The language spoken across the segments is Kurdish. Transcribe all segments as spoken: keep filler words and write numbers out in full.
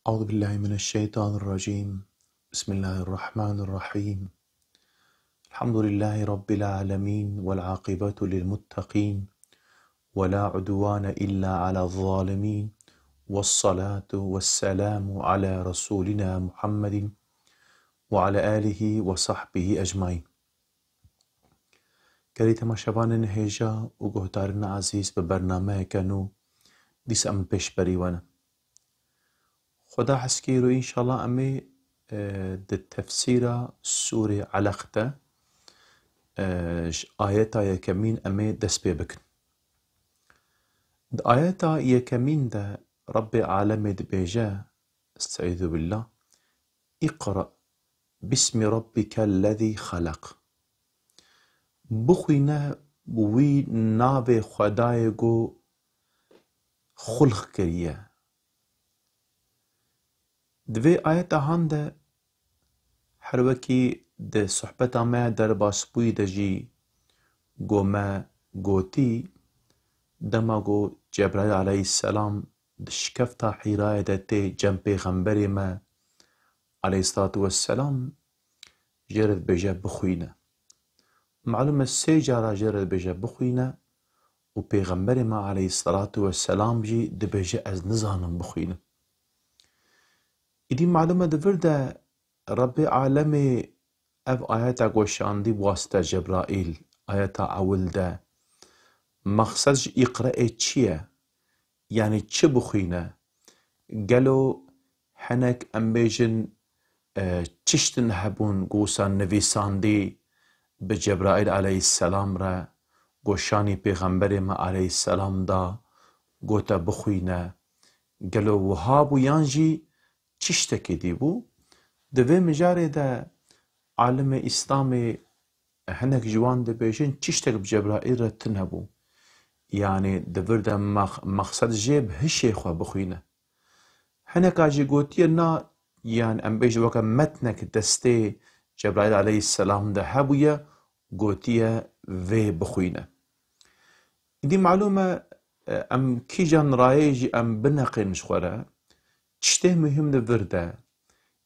أعوذ بالله من الشيطان الرجيم. بسم الله الرحمن الرحيم. الحمد لله رب العالمين، والعاقبة للمتقين، ولا عدوان إلا على الظالمين، والصلاة والسلام على رسولنا محمد وعلى آله وصحبه أجمعين. Gelî temaşevanên hêja û guhdarên ezîz, bi bernameyeke nû dîsa em pêşberî we ne. Xweda heskî îro înşallah em ê, e, di tefsîra Sûrê Eleq de, e, ji ayeta yekemîn em ê dest pê bikin. Di ayeta yekemîn de Rebbê Alemê dibêje, Estaizu billah, "Iqra bismi rabbike lezî xelaq." Bixwîne wî navê Xwedayê ku xulq kiriye. Di vê ayeta han de her wekî di sohbeta me ya derbasbûyî de jî ku me gotî, dema ku Cebraîl aleyhisselam di şikefta Hîrayê de tê cem pêxemberê me aleyhisselatu vesselam, jê re dibêje bixwîne. Malûm e sê cara jê re dibêje bixwîne û pêxemberê me aleyhisselatu vesselam jî dibêje ez nizanim bixwînim. Îdî malûm e di vir de Rebbê Alemê ev ayeta goşandî bi wasita Cebraîl, ayeta ewil de. Mexsed ji îqreê çi ye? Yanî çi bixwîne? Gelo hinek em bêjin, e, çiştin hebûn ku wisa nivîsandî bi Cebraîl aleyhisselam re, goşanî pêxemberê me aleyhisselam da, gote bixwîne. Gelo wiha bû yan jî çiştekê dî bû? Di vê mijarê de alimê Îslamê hinek ji wan dibêjin çiştek bi Cebraîl re tune bû. Yanî di vir de mex-, mexsed jê bi hişê xwe bixwîne. Hineka jî gotiye na, yanî em bêjin weke metnek destê Cebraîl aleyhisselam de hebûye, gotiye vê bixwîne. Îdî malûm e, em kîjan rayê jî em bineqên ji xwe re, tiştê muhîm di vir de,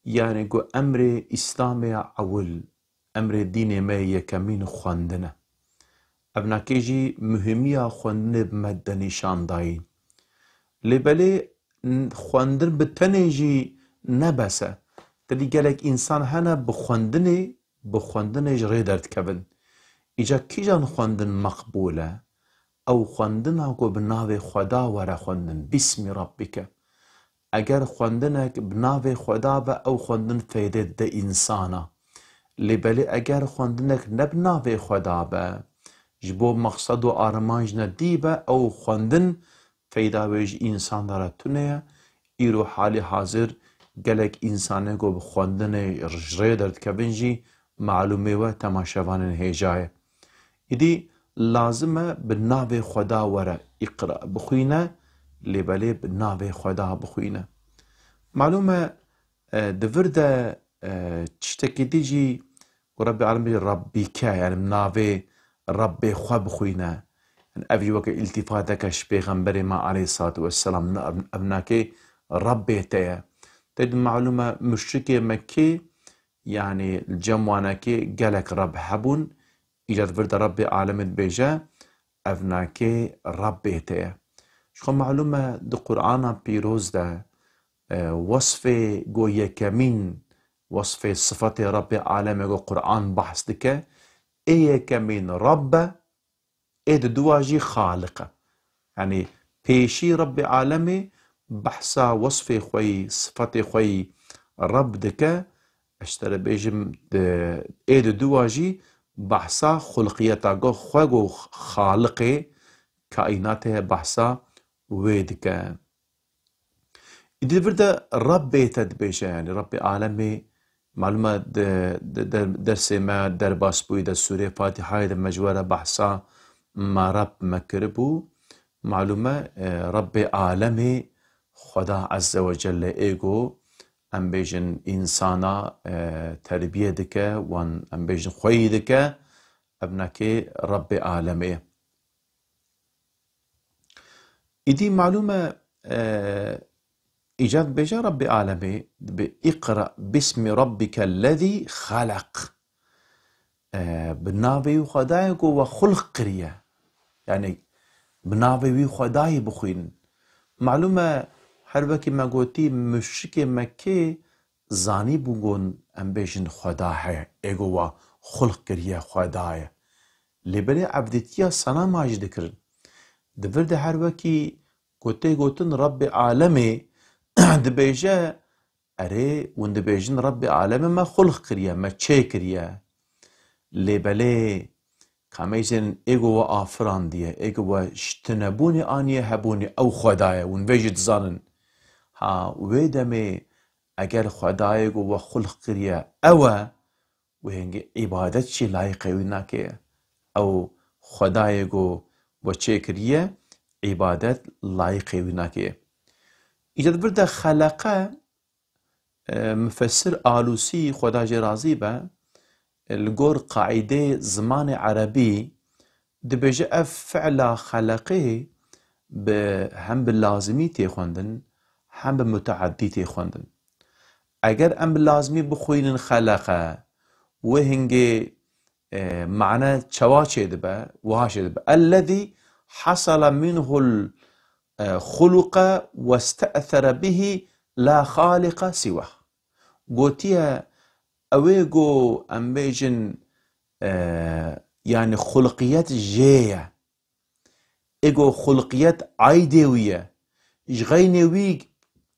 yanî ku emrê Îslamê ya ewil, emrê dînê me yê yekemîn xwendin e. Evnakê jî muhîmiya xwendinê bi me de nîşan dayî. Lê belê n-, xwendin bi tenê jî ne bes e. Tedî gelek însan hene bi xwendinê, bi xwendinê ji rê derdikevin. Îca kîjan xwendin meqbûl e? Ew xwendina ku bi navê Xweda were xwendin, Bismî Rabbike. Eger xwendinek bi navê Xweda be, ew xwendin feydê dide însana. Lê belê eger xwendinek ne bi navê Xweda be, ji bo mexsed û armanc ne dî be, ew xwendin feyda wê ji însan de re tune ye. Îro halî hazir gelek însanê ku bi xwendinê ji rê derdikevin jî malûmê we temaşevanên hêja ye. Îdî lazim e bi navê Xweda were îqra bixwîne, lê belê bi navê Xweda bixwîne. Malûm e, e, di vir de, e, tiştekî dî jî ku Rebbê Alemê Rabbîke, yanî bi navê Rebbê xwe bixwîne. Yanî ev jî weke îltîfateke ji Pêxemberê me aleyhissalatu vesselam, na-, ev nakê Rebbê te ye. Te di malûm e muşrikê Mekkê, yanî li cem wanekê gelek Reb hebûn, îca di vir de Rebbê Alemê dibêje, ev nakê Rebbê te ye. Ji xwe malûm e di Qur'ana pîroz de, e, wesfê go yekemîn, wesfê sifetê Rebbê Alemê go Qur'an behs dike, ê yekemîn Reb e, ê di dûa jî Xaliq e. Yanî pêşî Rebbê Alemê behsa wesfê xwe yî, sifetê xwe yî Reb dike, ez ji te re bêjim, di, ê di dûa jî behsa xulqiyeta go xwe go Xaliqê kaînatê ye, behsa wê dike. Îdî vir de Rebbê te dibêje, yanî Rebbê Alemê, malûm e di, di, di dersê me derbas bûyî de Sûrê Fatîhayê de me ji we re behsa me Reb me kiribû. Malûm e, e, Rebbê Alemê Xweda Azze ve Celle ê go em bêjin însana, e, terbiye dike, wan em bêjin xweyî dike, ev nakê Rebbê Alemê ye. Îdî malûm e, e, Îca dibêje Rabbê Alemê, dibê, "Îqra bismi rabbikellezî xeleq." E, bi navê wî Xwedayê ku we xulq kiriye. Yanî bi navê wî Xwedayê bixwînin. Malûm e, her wekî me gotî, muşrikê Mekkê zanîbûn gon em bêjin Xweda heye, ê ku we xulq kiriye Xweda ye. Lê belê evdîtiya senama jî dikirin. Di vir de her wekî ku tê gotin Rabbê Alemê, dibêje, erê, hûn dibêjin Rabbê Alemê me xulq kiriye, me çê kiriye. Lê belê, ka em bêjin ê ku we afirandiye, ê ku we ji tinebûnê aniye hebûnê, ew Xweda ye, hûn vê jî dizanin. Ha, wê demê eger Xwedayê ku we xulq kiriye ew e, wê hingê îbadet jî layîqê wî nake. Ew Xwedayê ku we çê kiriye, îbadet layîqê wî nake. Îca di vir de xeleqe, e, mufessir Alûsî, Xweda jê razî be, e, li gor qaîdeyê zimanê erebî dibêje ev fi'la xeleqê bi, hem bi lazimî tê xwendin, hem bi muteaddî tê xwendin. Eger em bi lazimî bixwînin xeleqe, wê hingê, e, mane çawa çêdibe, wiha çêdibe. Ellezî hasala minhul, e, xuluqe weste'sere bihî la xaliqe siwah. Gotiye, ew ê ku em bêjin, e, yanî xulqiyet jê ye. Ê ku xulqiyet aydê wî ye. Ji xeynê wî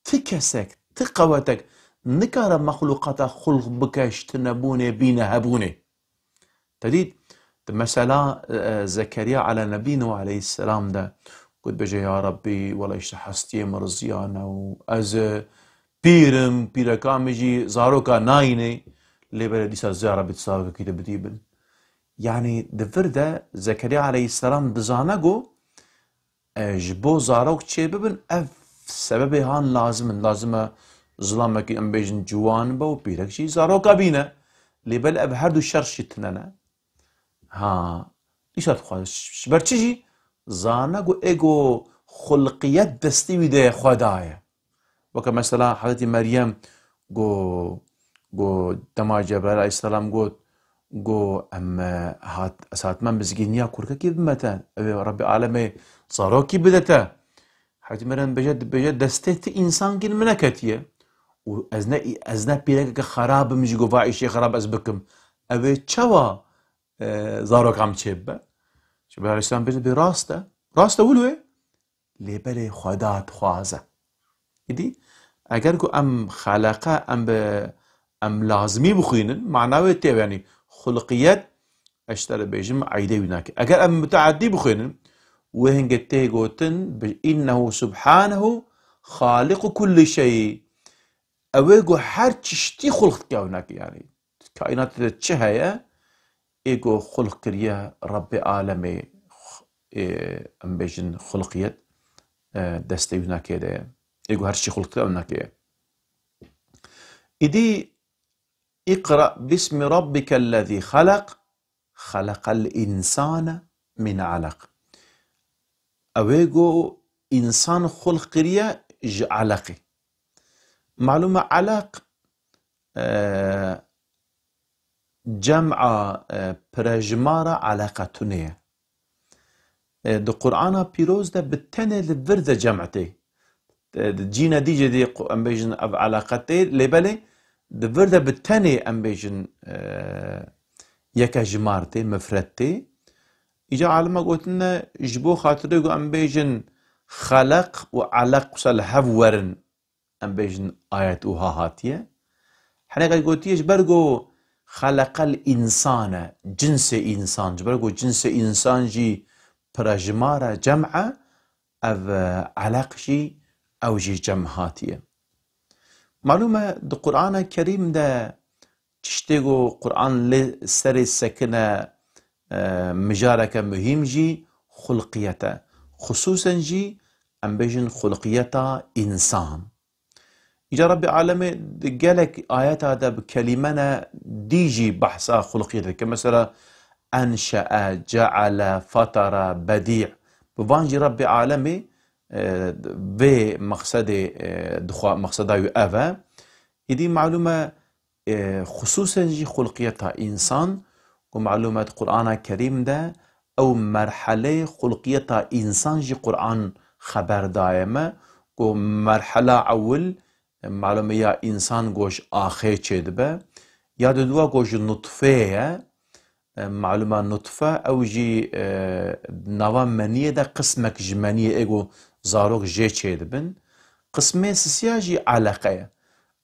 ti kesek, ti qewetek nikare mexlûqata xulq bike, ji tinebûnê bîne hebûnê. Te dît, di mesela, e, Zekeriya ala nebîn û aleyhisselam de, ku dibêje, "Ya Rabbî, wela îşte hestiyê min riziyane û ez, e, pîr im, pîreka min jî zaroka nayîne, lê belê dîsa ez ya Rabbî tu zarokekî te bidî min." Yanî di vir de Zekeriya aleyhisselam dizane ku, e, ji bo zarok çê bibin, ev sebebê han lazim in. Lazim e zilamekî em bêjin ciwan be û pîrek jî zaroka bîne. Lê belê ev her du şert jî tune ne. Ha, îşa dixwaze. Ji ber çi jî? Zane ku ê ku xulqiyet destê wî de ye, Xweda ye. Weke mesela Hezretî Meryem got, got dema Cebraîl aleyhisselam got, got, "Em, e, hat, ez hatime mizgîniya kurkekî bime te, ew ê Rabbê Alemê zarokî bide te." Hezretî Meryem dibêje, dibêje, "Destê ti însankî min neketiye. Û ez ne, ez ne pîrekeke xerab im jî, got, va îşê xerab ez bikim. Ew ê çawa, e, zaroka min çêbibe?" Cebraîl aleyhisselam dibêje, "Dibê rast e. Rast e wilo ye." Lê belê Xweda dixwaze. Îdî, eger ku em xeleqe, em bi, em lazimî bixwînin, mana wê tê, yanî xulqiyet, ez ji te re bêjim, eydê wî nake. Eger em muteaddî bixwînin, wê hingê tê gotin, bi, "Înnehu subhanehu xaliqu kullî şey." Ew ê ku her tiştî xulq dike, ew nake, yanî kaînatê de çi heye, ê ku xulq kiriye Rebbê alemê, ê, em bêjin xulqiyet, e, destê wî nakê de ye. Ê ku her tiştî xulq kiriye, ew nakê ye. Îdî, "Îqra bismi rabbikellezî xeleq, xeleqel însane min aleq." Ew ê ku însan xulq kiriye ji eleqê. Malûm e eleq, e, cem'a, e, pirejimara eleqetune ye. E, di Qur'ana Pîroz de bi tenê li vir de cem tê. E, di cîne dî jê dî qu-, em bêjin ev eleqe tê, lê belê di vir de bi tenê em bêjin, e, yeke jimar tê, mifret tê. Îca alima gotine ji bo xatirê ku em bêjin xeleq û eleq wisa li hev werin, em bêjin ayet wiha hatiye. Heneka gotiye ji ber ku xeleqel însane, cinsê însan, ji ber ku cinsê însan jî pirejimar e, cem e, ev, e, eleq jî, ew jî cem hatiye. Malûm e, di Qur'ana Kerîm de tiştê ku Qur'an lê serê sekine, e, mijareke muhîm jî xulqiyet e. Xusûsen jî em bêjin xulqiyeta însan. Îca Rebbê alemê di gelek ayeta de bi kelîmene dî jî behsa xulqiyetê dike. Mesela, enşe'e, ce'ele, fatara, bedî'. Bi van jî Rebbê alemê e, vê mexsedê, e, dixwa-, mexseda wî ev e. Îdî malûm e, e, xisûsen jî xulqiyeta însan, ku malûm e di Qur'ana Kerîm de ew merheleyê xulqiyeta însan jî Qur'an xeber daye me, ku merhela ewil, e, malûm e ya însan ku ji axê çêdibe, ya diduwa ku ji nutfeyê ye, e, malûm e nutfe ew jî, e, nava meniyê de qismek ji meniyê ê ku zarok jê çêdibin. Qismê sisiya jî eleqe ye.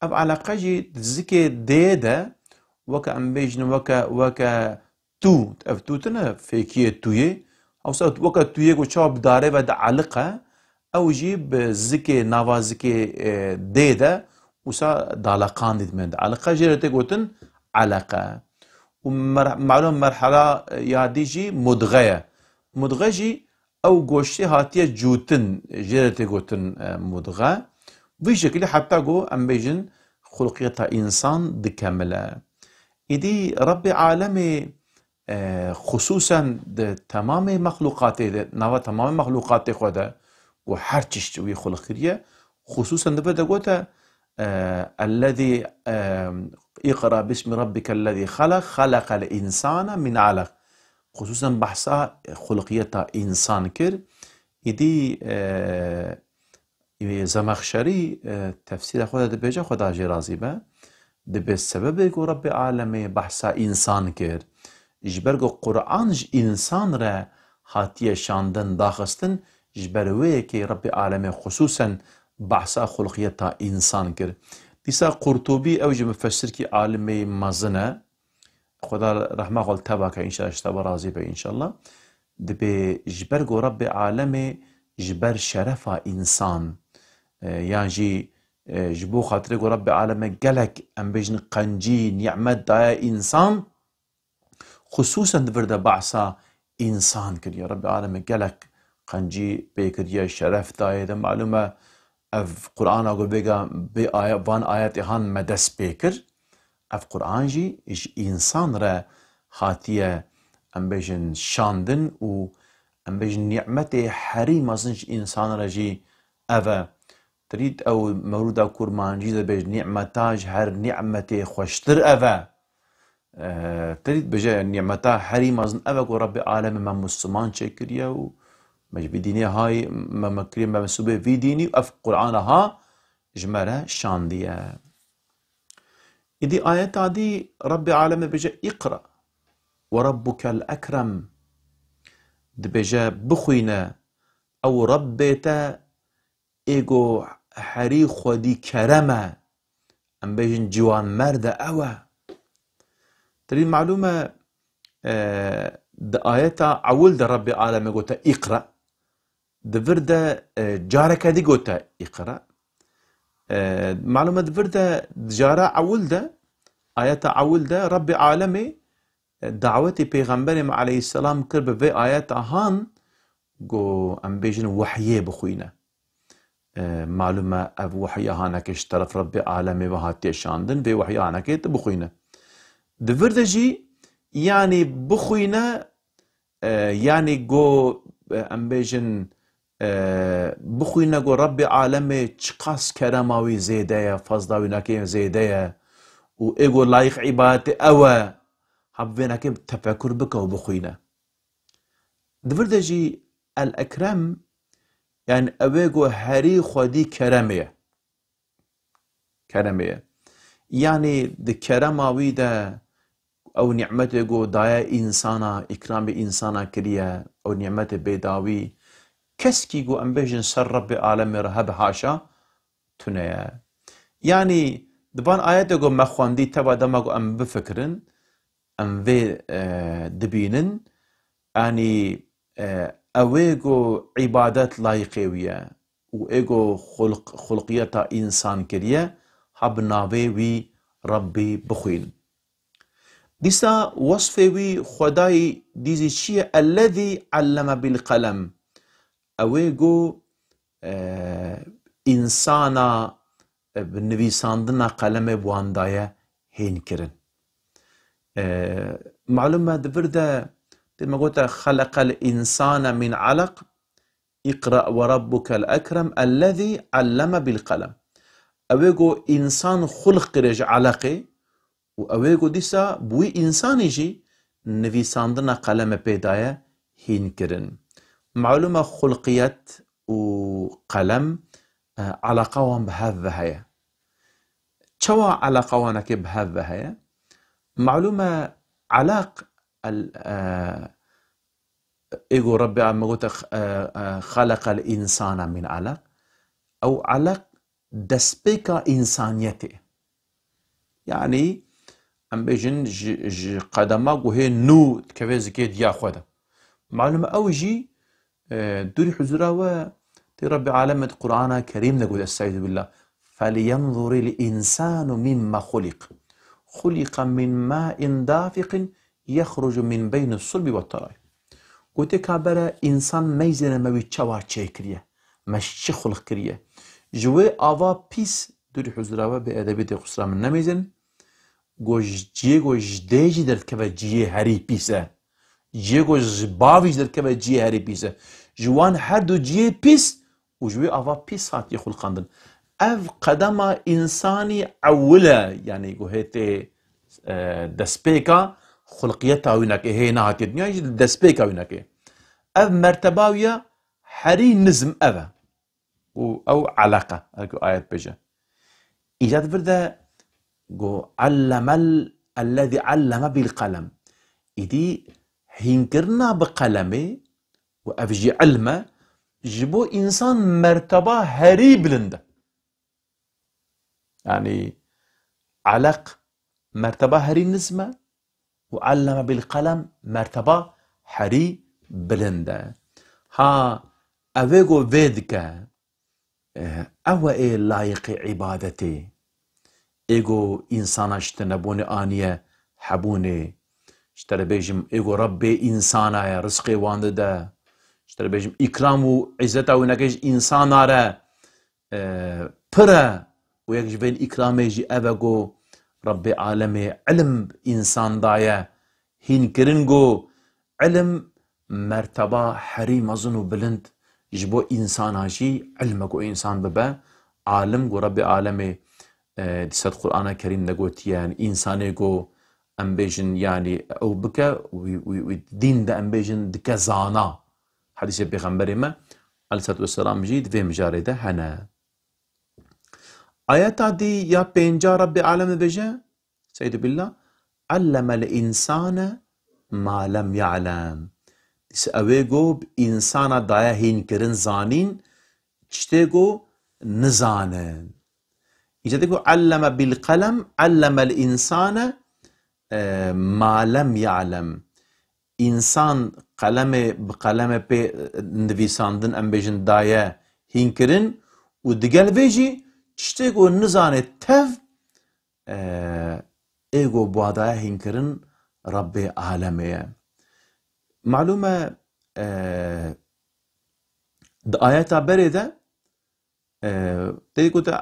Ev eleqe jî di zikê dê de weke em bêjin weke, weke tû, ev tû tune fêkiyê tûyê. Ewsa weke tûyê ku çawa bi darê ve dieliqe, ew jî bi zikê, nava zikê, e, dê de wisa daleqandî dibin. Dieliqe jê re tê gotin eleqe. Û mer-, malûm merhela, e, ya dî jî mudxe ye. Mudxe jî ew goştê hatiye cûtin, jê re tê gotin, e, mudxe. Vî şekilî heta ku em bêjin xulqiyeta însan dikemile. Îdî Rebbê alemê, e, xisûsen di temamê mexlûqatê de, nava temamê mexlûqatê xwe de ku her tişt wî xulq kiriye, xisûsen di vir de gote, e, "Ellezî, e, iqra bismi rabbikellezî xeleq, xeleqel însane min aleq." Xisûsen behsa xulqiyeta însan kir. Îdî, e, Îmê Zemexşerî, e, tefsîra xwe de dibêje, Xweda jê razî be, dibê sebebê ku Rebbê alemê behsa însan kir, ji ber ku Qur'an ji însan re hatiye şandin, daxistin, ji ber wê yekê Rebbê alemê xisûsen behsa xulqiyeta însan kir. Dîsa Qurtubî, ew jî mufessirkî alimê mezin e, Xweda rehma xwe li te bake înşallah, ji te be razî be înşallah. Dibê ji ber ku Rebbê alemê ji ber şerefa însan, e, yan jî, e, ji bo xatirê ku Rebbê alemê gelek, em bêjin, qencî, nîmet daye însan, xisûsen di vir de behsa însan kiriye. Rebbê alemê gelek qencî pê kiriye, şeref daye de. Malûm e, ev Qur'ana ku bêga bê aya-, van ayetê han me dest pê kir. Ev Qur'an jî ji însan re hatiye, em bêjin, şandin û, em bêjin, nîmetê herî mezin ji însan re jî ev e. Tirît ew mewrûda kurmancî de bêj, nîmeta ji her nîmetê xweştir ev e. E, tirît bêje, nîmeta herî mezin ev e ku Rebbê alemê me Musliman çêkiriye û me ji vî dînê hay, me, me kiriye, me mesûbê vî dînî û ev Qur'ana ha ji me re şandiye. Îdî ayeta dî Rebbê alemê bêje, "Îqra we rebbukel ekrem." Dibêje, "Bixwîne, ew Rebbê te ê ku herî xwedî kerem e, em bêjin ciwanmerd e, ew e." Tirî malûm e, e, di ayeta ewil de Rebbê alemê gote, "Îqra." Di vir de, e, careke dî gote, "Îqra." E, malûm e di vir de, di cara ewil de, ayeta ewil de Rebbê alemê, e, dawetê Pêxemberê me aleyhisselam kir bi vê ayeta han, got, em bêjin, wehyê bixwîne. E, malûm e ev wehya haneke ji teref Rebbê alemê ve hatiye şandin, vê wehya haneke tu bixwîne. Di vir de jî, yanî bixwîne, e, yanî go, e, em bêjin, e, bixwîne go Rebbê alemê çiqas kerema wî zêde ye, fezla wî nake zêde ye û ê go layîq îbadetê ew e, ha bi vê nake tefekur bike û bixwîne. Di vir de jî El-Ekrem, yanî ew ê ku herî xwedî keremê ye. Keremê ye. Yanî di kerema wî de ew nîmetê ku daye însana, îkramê însana kiriye, ew nîmetê bêdawî, keskî ku em bêjin ser Rebbê alemê re hebe haşa, tune ye. Yanî di van ayetê ku me xwendî teva dema ku em bifikirin, em vê, e, dibînin, yanî, e, ew ê ku îbadet layîqê wî ye û ê ku xulq-, xulqiyeta însan kiriye, ha bi navê wî Rebbî bixwîn. Dîsa wesfê wî Xwedayî dîzî çi ye? Ellezî alleme bil qelem. Ew ê ku, e, însana, e, bi nivîsandina qelemê bi wan daye hîn kirin. E, malûm e di vir de, dê me gote, "Xeleqel însane min eleq", اقرأ وربك الأكرم الذي علم بالقلم. Ew ê ku însan xulq kiriye ji eleqê û ew ê ku dîsa bi wî însanî jî nivîsandina qeleme pê daye hîn kirin. Malûm e xulqiyet û qelem, e, eleqa wan bi hev ve heye. Çawa eleqa wanekê bi hev ve heye? Malûm e eleq, el, e, ê ku Rebbê me gote, e, e, "Xeleqel însane min eleq." Ew eleq destpêka însaniyetê. Yanî, em bêjin ji, ji qedema ku hê nû dikeve zikê diya xwe de. Malûm e ew jî, e, dûrî huzura we tê Rebbê alemê di Qur'ana Kerîm de got, Estaizu billah. "Felyenzurilî însanu mimma xuliq. Xuliqa min ma'in dafiqin yexrucu min beyni sulbi ve teraîb." Gote ka bere însan meyzêne me wî çawa çêkiriye, me ji çi xulq kiriye. Ji wê ava pîs dûrî huzura we bê edebî tê qusra min nemeyzên. Go ji ciyê go ji dê jî derdikeve ciyê herî pîs e. Ciyê go ji bavî jî derdikeve ciyê herî pîs e. Ji wan her du ciyê pîs û ji wê ava pîs hatiye xulqandin. Ev qedema însanî ewil e, yanî ku hê tê, e, destpêka xulqiyeta wî neke, hê nehatiye dinya jî destpêka wî neke. Ev merteba wî ya herî nizm ev e. Û ew eleqe, her ku ayet bêje. Îca di vir de got, "Allemel ellezî alleme bil qelem." Îdî hînkirina bi qelemê û ev jî ilm e, ji bo însan merteba herî bilind e. Yanî eleq merteba herî nizm e û alleme bil qelem merteba herî bilind e. Ha, ev ê ku vê dike, eh, ew e ê layiqê îbadetê. Ê ku însana ji tinebûnê aniye hebûnê. Ji te re bêjim, ê ku Rebbê însana ye, rizqê wan dide. Ji te re bêjim, îkram û îzzeta wî neke ji însana re, e, pir e. Û yek ji vên îkramê jî ev e ku Rebbê alemê ilm însan daye. Hîn kirin ku ilim merteba herî mezin û bilind ji bo însana jî ilim e ku însan bibe alim, ku Rebbê alemê, e, dîsa di Qur'ana Kerîm de gotiye, yanî însanê ku em bêjin, yanî ew bike, wî, wî, wî dîn de em bêjin dike zana. Hedîsê Pêxemberê me aleyhissalatu vesselam jî di vê mijarê de hene. Ayeta dî ya pênca Rebbê alem dibêje, Estaizu billah, "Allemel însane ma lem ya'lem." Dîsa ew ê ku bi însana daye hîn kirin, zanîn, tiştê ku nizane. Îca dê ku "alleme bil qelem", "allemel însane, e, ma lem ya'lem." Însan qelemê, bi qelemê pê, e, nivîsandin, em bêjin, daye hîn kirin û digel vê jî tiştê ku nizane tev, e, ê ku bi wa daye hîn kirin Rebbê alemê ye. Malûm e, e, di ayeta berê de, e, tê gote,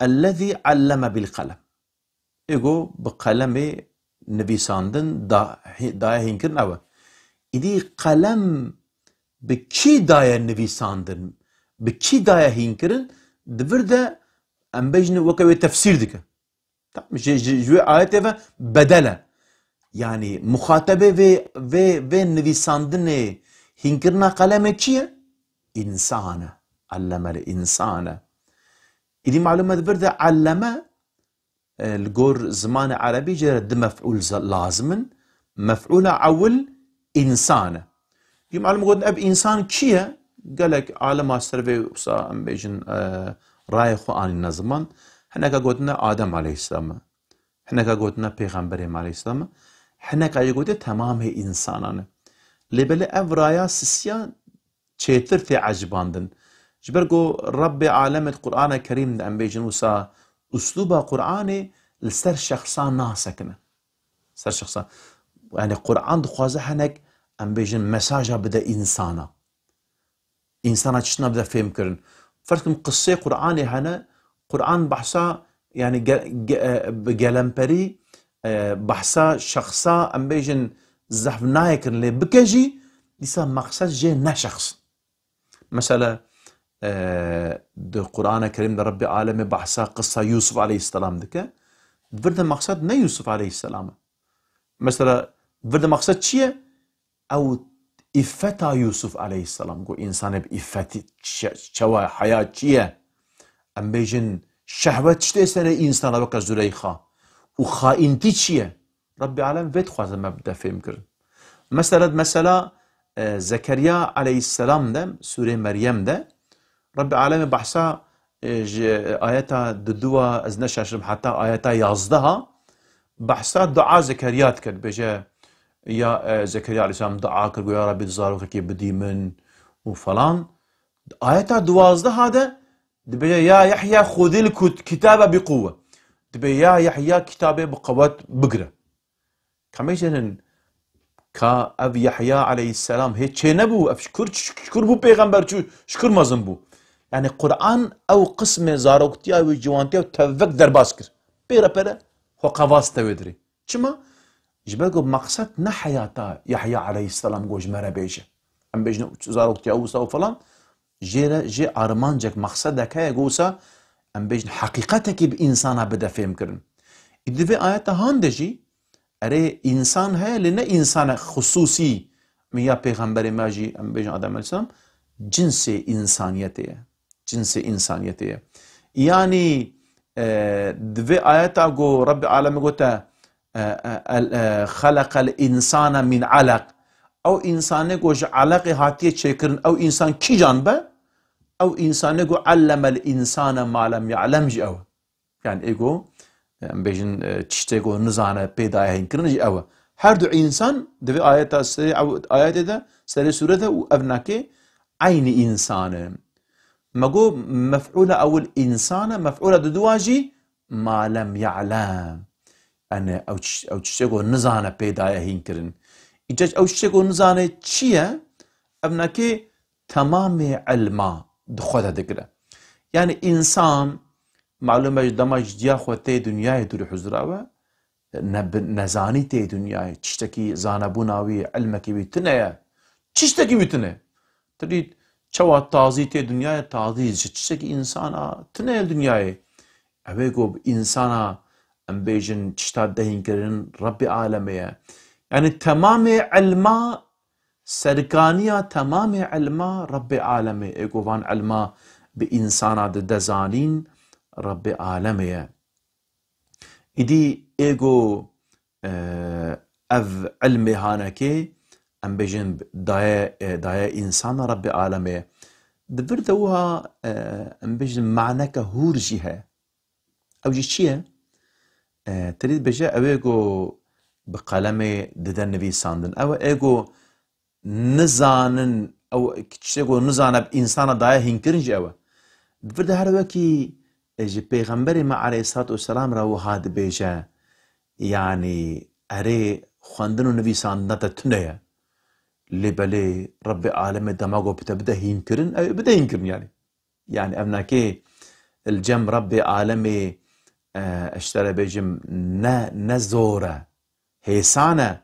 "Ellezî alleme bil qelem." Ê ku bi qelemê nivîsandin da-, hê-, daye hînkirin ew e. Îdî qelem bi kî daye nivîsandin, bi kî daye hînkirin, di vir de em bêjin weke wê tefsîr dike. Tamam, ji, ji, ji wê ayetê ve bedel e. Yanî muxatebê vê, vê, vê nivîsandinê, hînkirina qelemê kî ye? Însan e. Allemel însane. Îdî malûm e di vir de alleme, e, li gor zimanê erebî jê re du mef'ûl za-, lazim in. Mef'ûla ewil însan e. Jî malûm gotin ev însan kî ye? Gelek alima ser vê wisa em bêjin, e, rayê xwe anîne ziman. Hineka gotine Adem aleyhisselam e. Hineka gotine Pêxemberê me aleyhisselam e. Hineka jî gote temamê însanan e. Lê belê ev raya sisiya çêtir tê ecibandin. Ji ber ku Rebbê alemê di Qur'ana Kerîm de, em bêjin wisa, uslûba Qur'anê li ser şexsan nasekine. Ser şexsan. Yanî Qur'an dixwaze hinek, em bêjin, mesaja bide însana. Însana tiştina bide fêhm kirin. Ferz kim qisê Qur'anê hene, Qur'an behsa, yanî ge-, ge-, e, bi gelemperî, e, behsa şexsa, em bêjin, zehf nayê kirin, lê bike jî, dîsa maqsed jê ne şexs. Mesela, e, di Qur'ana Kerîm de Rebbê Alemê behsa qisa Yûsuf aleyhisselam dike. Di vir de maqsed ne Yûsuf aleyhisselam e. Mesela, vir de maqsed çi ye? Ew îffeta Yûsuf aleyhisselam, ku însanê bi îffetî çe-, çawa heya çi ye? Em bêjin şehwet çi tê serê însana weke Züleyxa? Û xaîntî çi ye? Rebbê Alem vê dixwaze me bide fêhm kirin. Mesela, mesela, e, Zekeriya aleyhisselam de, Sûrê Meryem de, Rebbê Alemê behsa, e, ji ayeta duduwa, ez neşaşim, heta ayeta yazdeha, behsa dua Zekeriya dike, dibêje, ya, e, Zekeriya aleyhisselam dua kir, got, "Ya Rabbî, zarokekê bidî min" û falan. Ayeta duwazdeha de dibêje, "Ya Yahya, xudil kut-, kitabe bi quwwe." Dibê, "Ya Yahya, kitabê bi qewet bigire." Ka em bêjin, ka ev Yahya aleyhisselam hê çênebû, ev ji kur, ji kur bû pêxember, çû ji kur mezin bû. Yani Qur'an ew qismê zaroktiya wî, ciwantiya wî tevek derbas kir. Pêre pêre xwe qevas te wê dirê. Çima? Ji ber ku maqsed ne heyata Yahya aleyhisselam ku ji me re bêje. Em bêjin zaroktiya wisa û falan, jê re, jê armancek, maqsedek heye ku wisa em bêjin heqîqetekî bi însana bide fêhm kirin. Î di vê ayeta han de jî, erê, însan heye, lê ne însana xusûsî, min ya pêxemberê me jî, em bêjin Adem aleyhisselam, cinsê însaniyetê ye. Cinsê însaniyetê ye. Yanî, e, di vê ayeta ku Rebbê Alemê gote, e, e, el, e, "Xeleqel însane min aleq." Ew însanê ku ji eleqê hatiye çêkirin, ew însan kîjan be? Ew însanê ku "Allemel însane ma lem ya'lem" jî ew e. Yani ê ku, em bêjin, e, tiştê ku nizane pê daye hînkirin jî ew e. Her du însan di vê ayeta serê ew, ayetê de, serê sûre de û ev nakê eynî însan e. Me got mef'ûla ewil însan e, mef'ûla duduwa jî ma lem ya'lem. Yani ew tiş-, ew tiştê ku nizane pê daye hînkirin. Îca ew tiştê ku nizane çi ye? Ev nakê temamê ilma di xwe de digire. Yani însan, malûm e, ji dema ji diya xwe tê dinyayê dûrî huzura we, ne bi-, nezanî tê dinyayê, tiştekî zanebûna wî, ilmekî wî tune ye. Tiştekî wî tune. Tu dî çawa tazî tê dinyayê, tazî ji tiştekî însana tune ye dinyayê. Ew ê ku bi însana, em bêjin, tişta dehîn kirin, Rebbê Alemê ye. Yani temamê ilma, serkaniya temamê ilma Rebbê Alemê. Ê ku van ilma bi însana dide zanîn, Rebbê Alemê ye. Îdî ê ku, e, ev ilmê hanekê, em bêjin, daye, e, daye însana Rebbê Alemê ye. Di vir de wiha, e, em bêjin, maneke hûr jî heye. Ew jî çi ye? E, tirî dibêje, ew ê ku bi qelemê dide nivîsandin. Ew e, ê ku nizanin, ew tiştê ku nizane bi însana daye hînkirin jî ew e. Di vir de her wekî, e, ji Pêxemberê me aleyhissalatu vesselam re wiha dibêje, yanî erê xwendin û nivîsandina te tune ye. Lê belê Rebbê Alemê dema ku bi te bide hînkirin, ew ê bide hînkirin yanî. Yani ev nakê li cem Rebbê Alemê, e, ez ji te re bêjim, ne, ne zor e, hêsan e.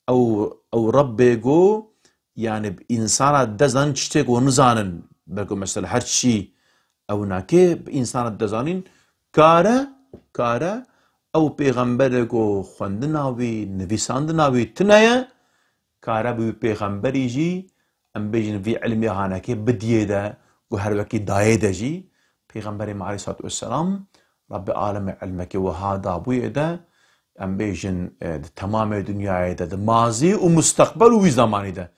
Ew, ew Rebbê ku, yani, bi însana dide zanîn tiştê ku nizanin. Belku mesela her çî ew nakê bi însana dide zanîn, kare, kare, ew pêxemberê ku xwendina wî, nivîsandina wî tune ye, kare bi wî pêxemberî jî, em bêjin, vî ilmê hanekê bidiyê de, ku her wekî dayê de jî, Pêxemberê me aleyhissalatu vesselam, Rebbê Alemê ilmekê wiha dabûyê de, em bêjin, e, di temamê dinyayê de, di mazî û musteqbel û wî zemanî de,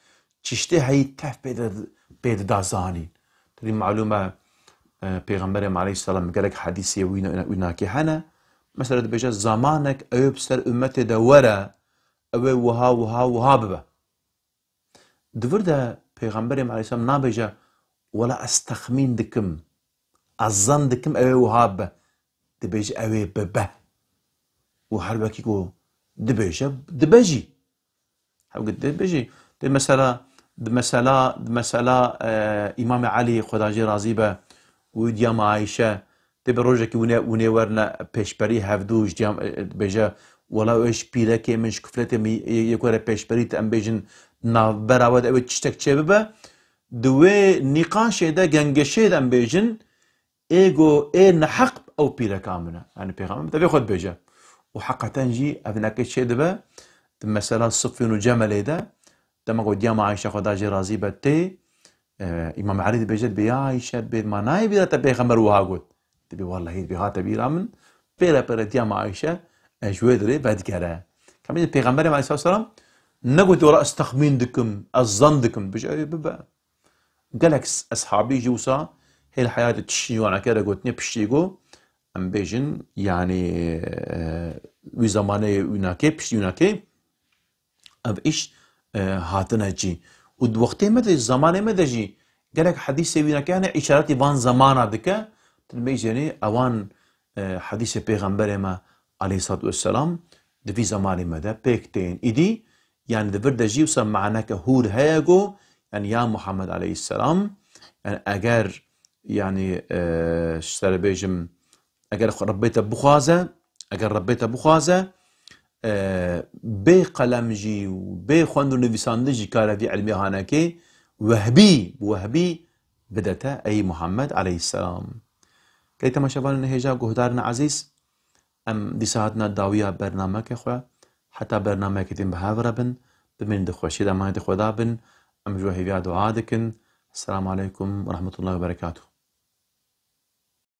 tiştê heyî tev pê de, pê dida zanîn. Tirî malûm e, e, Pêxemberê me aleyhisselam gelek hedîsê wî, wî nakê hene. Mesela dibêje, zamanek ew ê bi ser ummetê de were, ew ê wiha, wiha, wiha bibe. Di vir de Pêxemberê me aleyhisselam nabêje, "Wela ez texmîn dikim, ez zan dikim ew ê wiha be." Dibêje, "Ew ê bibe." Û her wekî ku dibêje, dibe jî. Hew ku dibe jî. Di mesela, di mesela, di mesela, e, Îmamê Elî, Xweda jê razî be, û diya me Ayşe, Tê bi rojekî hûn ê, hûn ê werine pêşberî hevdû ji diya, e, e, dibêje, "Wela ew ji pîrekê min, ji kufletê min yê, yê ku were pêşberî te, em bêjin, navbera we de ew ê tiştek çêbibe." di wê nîqaşê de, gengeşê de em bêjin, ê go ê neheq ew pîreka min e. Yani Pêxember bi te vê xwe dibêje. Û heqeten jî ev neke çê dibe, di mesela Sifîn û Cemelê de, dema ku diya me Ayşe, Xweda jê razî be, tê, e, Îmam Elî dibêje, dibê, "Ya Ayşe, dibê ma nayê bîra te Pêxember wiha got?" Dibê, "Wellahî," dibê, "hate bîra min." Pêre pêre diya me Ayşe, e, ji wê dirê vedigere. Kamî Pêxemberê me aleyhisselam negotî, "Wela ez texmîn dikim, ez zan dikim." Dibêje, "Ey bibe." Gelek s-, eshabî jî wisa hêl heyatê tiştî wan neke re gotinê piştî go, em bêjin, yanî, e, wî zamanê wî nakê, piştî wî nakê, ev îş, e, hatine cî. Û di wextê me de, zamanê me de jî gelek hedîsê wî nake, yani îşaretî van zamana dike, tu dibêjî, yanî ewan, e, hedîsê Pêxemberê me aleyhissalatu vesselam di vî zamanê me de pêk tên. Îdî, yani di vir de jî wisa maneke hûr heye go, yani ya Muhammed aleyhisselam, yani eger, yani, e, ji te re bêjim, eger Rebbê te bixwaze, eger Rebbê te bixwaze, e, bê qelem jî û bê xwend û nivîsandin jî kare vî ilmê hanekê wehbî, bi wehbî bide te, ey Muhammed aleyhisselam. Gelî temaşevanên hêja guhdarên ezîz, em dîsa hatine dawiya bernameke xwe. Heta bernameke din bi hev re bin, bimînin di xweşî de, emanetê Xweda bin. Em ji we hêviya dua dikin. Selamu aleykum ve rahmetullahi ve berekatuhu.